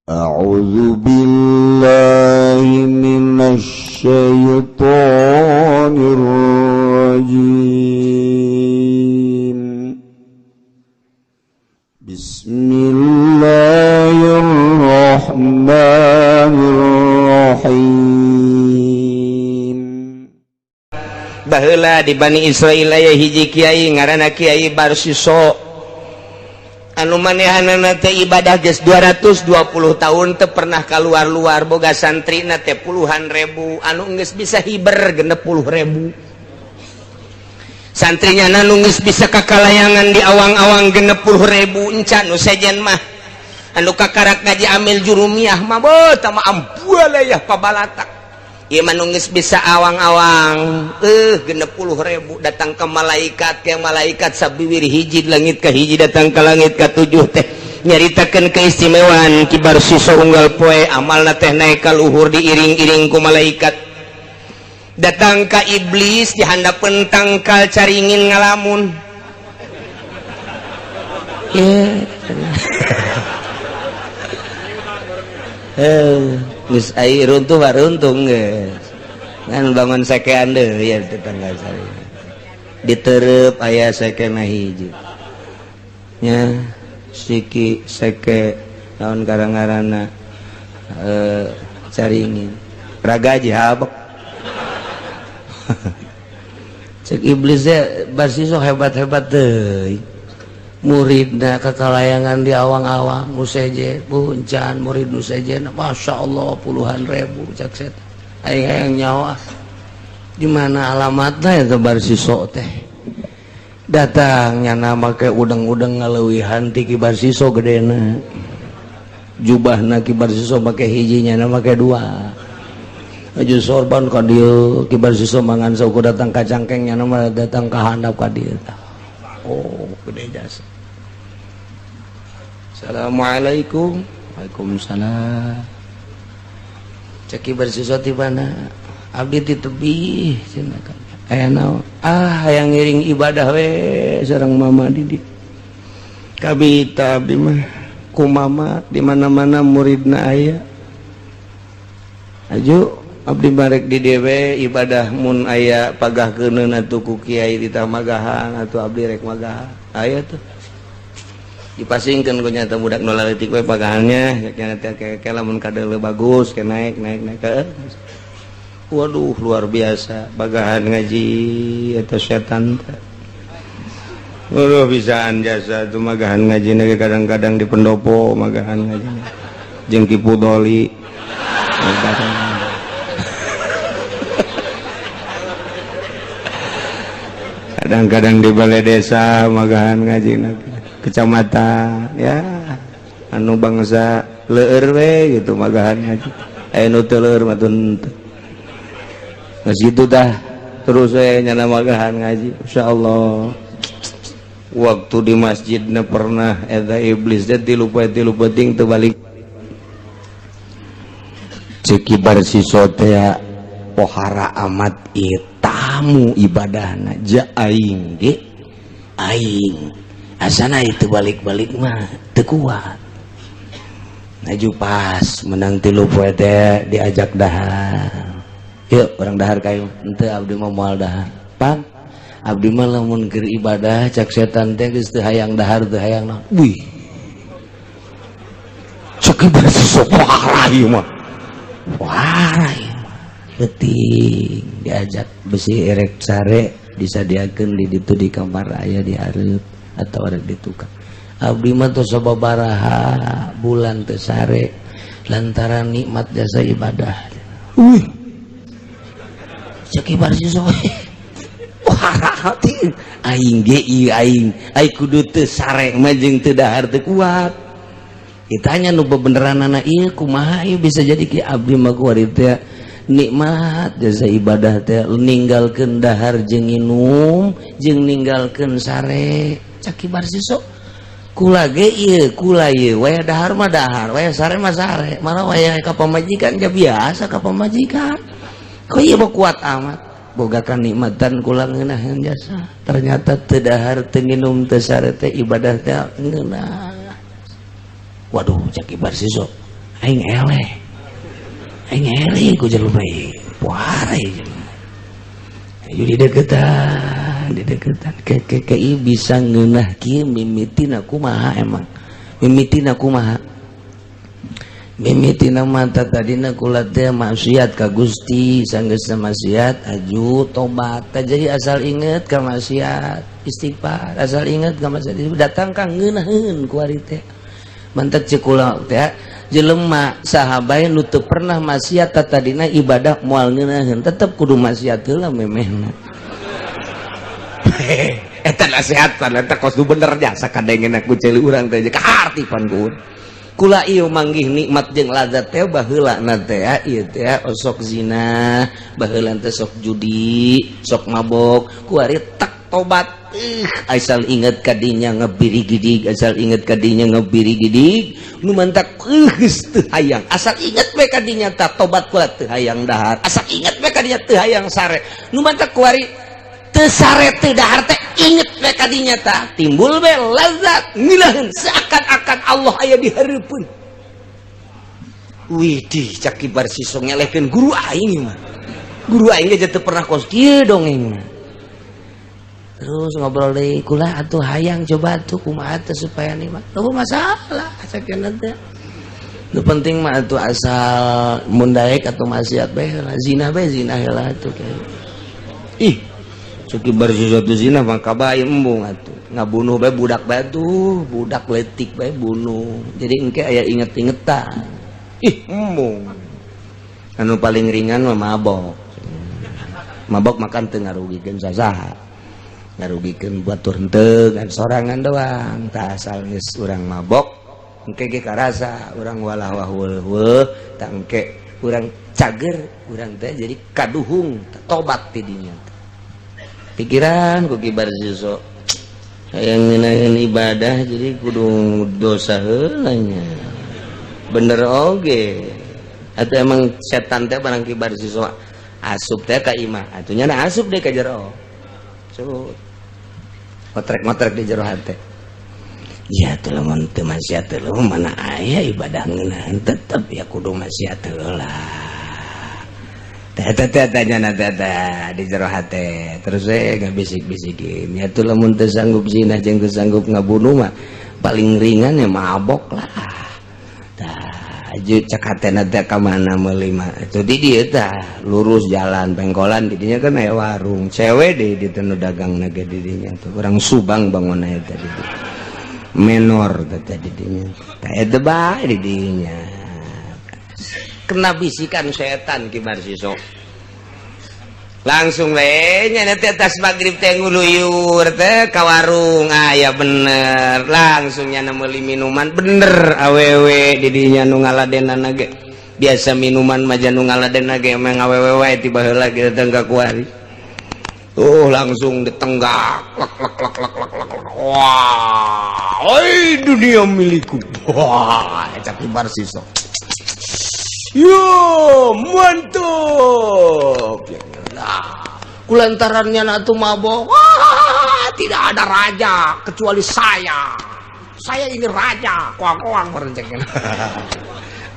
أعوذ بالله من الشيطان الرجيم. بسم الله الرحمن الرحيم. Baheula di Bani Israil aya hiji kiai ngaranna Kiai Barsiso, anu manehanana teh ibadah geus 220 tahun teu pernah keluar-luar, boga santrina teh puluhan ribu, anu geus bisa hiber 60.000 santrinya, anu geus bisa kakalayangan di awang-awang 60.000. Encan nu sejen mah, anu kakarak ngaji amil jurumiyah mah beuh tama ambualayah pabalatak. Ieu mah nu geus bisa awang-awang 60.000. Datang ke malaikat, ke malaikat sabiwir hiji langit ka hiji, datang ke langit ka tujuh teh nyaritakeun keistimewaan Ki Barsiso. Unggal poe amalna teh naik ka luhur, diiring-iring ku malaikat. Datang ka iblis, di handapeun tangkal caringin ngalamun. Eh, geus ai runtuh runtuh geus ngan bangun sekean deui ya. Tetangga saya diterep aya sekena hiji nya, siki seke naon karang-ngarana, caringin ragaji habek. Cek iblisnya, "Barsiso hebat-hebat deui, muridna kekalayangan di awang-awang, nu seje puncan murid nu sejen, Masya Allah, puluhan ribu." Cek setan, "Aing hayang nyawa di mana alamatna eta Barsiso teh." Datangnya nama ke udang-udang ngaleuwihan ti Ki Barsiso gedena jubahna. Ki Barsiso make hijinya, na make dua aju sorban ka dieu. Ki Barsiso mangan saukur datang ka cangkengnya, nama datang ka handap ka dieu. Oh, gede jasa. "Assalamualaikum." "Waalaikumsalam." Cek Ki Barsiso, "Ti mana?" "Abdi ti tebih," cenah kan. "Aya naon?" "Ah, hayang ngiring ibadah we sareng mama di dieu. Kabita abdi mah ku mama di mana-mana muridna aya. Aju abdi barek di dewe ibadah, mun aya pagah keuneun atuh ku kiai di tamagahan atuh abdi rek magahan." Aya tuh dipasingkeun ku nyata budak nu leutik we pagahannya nya teh, kayak lamun kadeuleu bagus ke naik naik naik ke. Waduh, luar biasa bagahan ngaji eta setan teh. Waduh, bisaan jasa tuh magahan ngaji ge, kadang-kadang di pendopo magahan ngaji jeung Ki Pudoli. Kadang-kadang di balai desa magahan ngaji, kecamatan ya, anu bangsa leur we gitu magahan ngaji. Aya nu teu leur mah teu. Geus kitu tah terus we nyana magahan ngaji, insyaallah. Waktu di masjidna pernah eta iblis teh tilu poe tilu peuting teu balik. Cek Ki Barsiso teh, "Pohara amat ieu tamu ibadahna, ja aing ge aing asana itu balik-balik mah teu kuat." Maju pas menang 3 poe teh diajak dahar. "Yuk, urang dahar kayu." "Henteu, abdi mah moal dahar. Pan abdi mah lamun keur ibadah, cak setan teh geus teu hayang dahar, teu hayang naon." Wih, cek Ki Barsiso, "Pohara ieu mah, pohara ieu mah." Leutik diajak besi erek sare, disadiakeun di ditu di kamar aya di hareup atau rek di tukang. "Abdi mah tos sababaraha bulan teu sare lantaran nikmat jasa ibadah." Wih, cek Ki Barsiso, "Pohara aing ge ieu, aing aing kudu teu sare mah jeung teu dahar teu kuat." Ditanya nu bebeneran anak ieu kumaha ieu bisa jadi ki? "Abdi mah kuari teh nikmat jasa ibadah teh, ninggalkeun dahar jeung nginum jeung ninggalkeun sare." Cek Ki Barsiso, "Kula ge ieu, kula ieu waya dahar mah dahar, waya sare mah sare, malah waya ka pamajikan ja biasa ka pamajikan. Kok ieu mah kuat amat, boga kanikmatan kula ngeunaheun jasa." Ternyata teu dahar, teu nginum, teu sare teh ibadah teh ngeunah. Waduh, cek Ki Barsiso, Aing eleh, aing eleh ku jelema ieu, puara ieu jelema. Ayo dideketan, dideketan ke ke ieu bisa ngeunah kieu mimitina kumaha emang? Mimitina kumaha? Mimitina mata tadina kula teh maksiat ka Gusti, sanggeus maksiat aju tobat. Jadi asal inget ka maksiat, istighfar, asal inget ka maksiat datang ka ngeunaheun ku ari teh. Mantak ceuk kula teh, jelema saha bae nu teu pernah maksiat tadina ibadah moal ngeunaheun, tetep kudu maksiat heula memehna. Eta nasehatan eta kos nu bener jasa kadengeuna ku ceuli urang teh kaharti pan ku kula ieu manggih nikmat jeung lazat teh. Baheula na teh ieu teh osok zina, baheula teh sok judi, sok mabok. Kuari tak tobat, asal inget kadinya ngebiri gidig, asal inget kadinya ngebiri gidig. Nu mantak geus teu hayang, asal inget we kadinya tak tobat kula teu hayang dahar, asal inget we kadinya teu hayang sare. Nu mantak kuari teu sare teu dahar teh inget we kadinya tah timbul we lazat ngeunaheun, seakan-akan Allah aya di hareupeun. Widih, cak Ki Barsiso ngelehkeun guru aing mah. Guru aing ge teu pernah kos kieu dongeng mah. Terus ngobrol deui kula atuh, hayang coba atuh kumaha teh supaya nikmat. Eueuh masalah sakeuna teh. Nu penting mah atuh asal mun daek atau maksiat bae heula, zina bae, zina heula atuh. Ih, Cek Ki Barsiso tuh zina mah kabae embung atuh. Ngabunuh bae budak bae tuh, budak letik bae bunuh. Jadi engke aya inget-ingetan. Ih, embung. Anu paling ringan mah mabok. Mabok makan teu ngarugikeun sasaha. Ngarugikeun batur henteu kan sorangan doang. Tah asal geus urang mabok, engke ge karasa urang walah wah heueuh, tah engke urang cager, urang teh jadi kaduhung tobat ti dinya. Pikiran ku Ki Barsiso hayang ngeunaheun ibadah jadi kudu dosa heula nya. Bener oge. Atau emang setan teh barang Ki Barsiso asup teh ka imah, atuh nya asup deh ka jero. Cut. Ngotrek-ngotrek di jero hate. Ya tuh lamun teu maksiat heula mana aya ibadah ngeunaheun, tetep ya kudu maksiat heula. Teh teh teh tanya teh teh di jero hate. Terus saya ngabisik-bisikin. Ya tuh lamun teu sanggup zina jeung teu sanggup ngabunuh mah paling ringan ya mabok lah. Tah aju cek hatena teh ka mana meuli mah. Itu di dieu tah lurus jalan pengkolan, di dinya kan aya warung. Cewek deh di teu nu dagang ge di dinya tuh. Urang Subang bangunna eta di dieu. Menor teh di dinya. Tah eta bae di dinya. Kena bisikan setan Ki Barsiso. Langsung we nya teh tas magrib teh nguluyur teh ka warung, aya bener langsung nya meuli minuman, bener awewe di dinya nu ngaladenan ge. Biasa minuman mah nu ngaladenan ge emang awewe wae ti baheula ge teh ka kuari. Oh, langsung ditenggak, lek lek lek lek lek lek lek. Wah, oi dunia milikku. Wah, eta Ki Barsiso. Yo, mantap. Nah, kulantarannya atuh mabok. Wah, tidak ada raja kecuali saya. Saya ini raja. Koang-koang merencengkeun.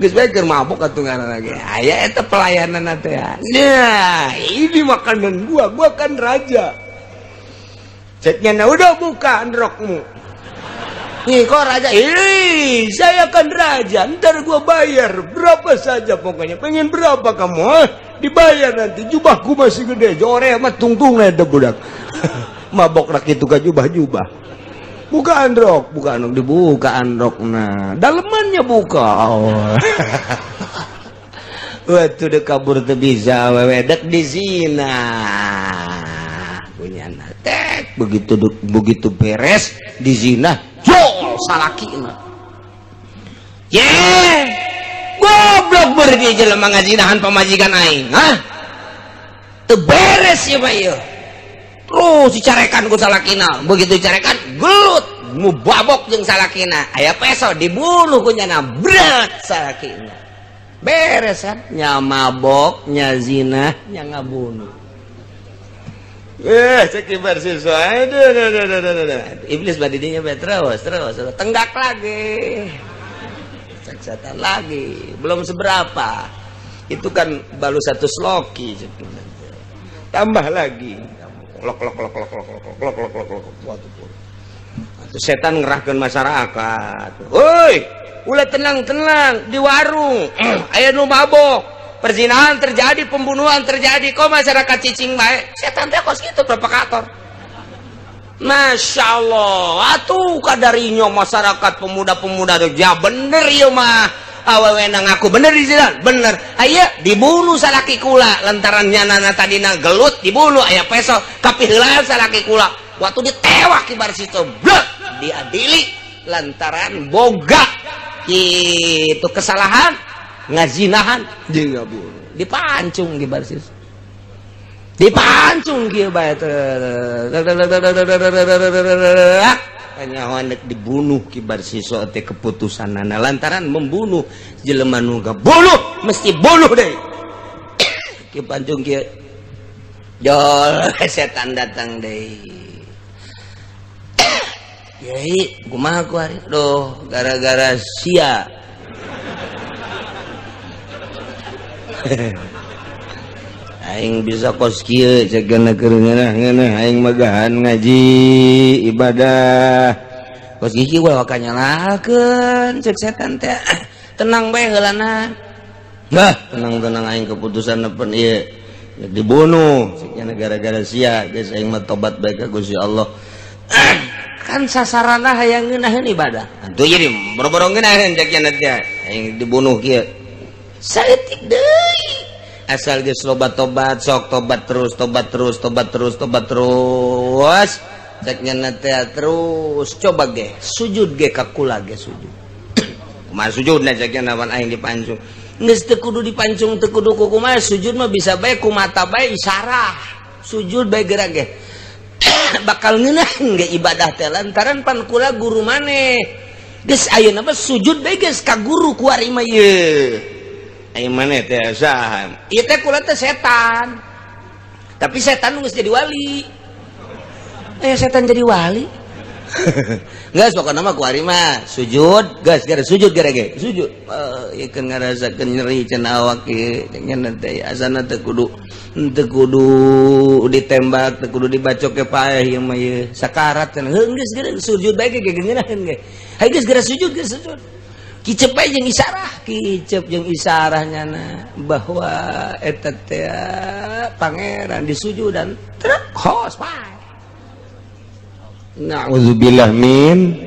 Geus bae keur mabok atuh ngaranna ge. Aya eta pelayanan teh. Nah, ini makanan gua, gua kan raja. Ceknya, nah udah buka endrokmu. Nih kok raja? Ih, saya kan raja. Ntar gua bayar berapa saja pokoknya. Pengen berapa kamu? Hah? Dibayar nanti. Jubahku masih gede. Jore mah tungtung eta budak. Mabok rak itu ka jubah-jubah. Buka androk, buka androk, dibuka androk. Nah, dalemannya buka. Oh. Waktu udah kabur tuh bisa, wedek di sini. Punya tek begitu begitu beres di zina, jol salakina. Ye, goblok berdiri jelema ngazinahan pamajikan aing, hah? Teu beres ya Pak ieu. Terus dicarekan ku salakina, begitu dicarekan gelut, mu babok jeung salakina, aya peso dibunuh ku nyana, berat salakina. Beres kan? Nya mabok, nya zina, nya ngabunuh. Cek siswa. Aduh, aduh, aduh, aduh, aduh. Iblis badidinya be terus, terus, terus. Tenggak lagi. Cek Setan lagi belum seberapa, itu kan baru satu sloki, tambah lagi, lok lok lok lok lok lok lok lok lok lok lok. Setan ngerahkan masyarakat, woi, ulah tenang-tenang di warung aya nu mabok, perzinahan terjadi, pembunuhan terjadi, kok masyarakat cicing bae. Setan teh kos gitu provokator. Masya Allah, atuh kadarinya masyarakat, pemuda-pemuda, ya bener ya mah awewe ngaku bener di sini bener. Aya dibunuh salaki kula lantaran nyanana tadina gelut, dibunuh, aya peso kapiheulaan salaki kula, waktu ditewak kibar situ blek, diadili lantaran boga itu kesalahan ngazinahan jeung ngabunuh, dipancung kibar situ, dipancung kieu bae, kanyahoan dibunuh kibar siso teh. Keputusanana lantaran membunuh jelema nu bunuh mesti bunuh deh, ki pancung kieu jol, setan datang deh. Yai, kumaha kuari? Duh, gara-gara sia. Aing bisa kos kieu cegana keur ngeunah-ngeunah aing magahan ngaji ibadah. Kos kieu ulah waka nyalahkeun cek setan teh. Tenang bae heulana. Nah, tenang-tenang aing keputusan nepen ieu. Dibunuh cek gara-gara sia geus aing mah tobat bae ka Gusti Allah. Kan sasarana hayang ngeunaheun ibadah. Atuh jadi boro-boro ngeunaheun cek nya teh aing dibunuh kieu. Saeutik deui. Asal geus loba tobat, sok tobat terus, tobat terus, tobat terus, tobat terus. Cek nya teh terus coba ge sujud ge ka kula ge sujud. Kumaha sujudna cek nya nawan aing dipancung. Geus teu kudu dipancung, teu kudu kumaha sujud mah bisa bae ku mata bae isarah. Sujud bae gerak ge. Bakal ngeunaheun ge ibadah teh lantaran pan kula guru maneh. Geus ayeuna mah sujud bae geus ka guru kuari mah ieu. Aing maneh teh saha? Ieu teh kula teh setan. Tapi setan geus jadi wali. Setan jadi wali. Geus pokona mah kuari mah sujud, geus gara sujud gara ge. Sujud. Ieu keun ngarasakeun nyeri cenah awak ieu cenah teh asana teu kudu teu kudu ditembak, teu kudu dibacok ke paeh ieu mah ieu. Sakarat cenah. Heuh geus gara sujud bae ge ngeunaheun ge. Hayu geus gara sujud, geus sujud. Kicep bae jeung isarah, kicep jeung isarah nyana bahwa eta teh pangeran disujudan trek hos bae. Na'udzubillah min.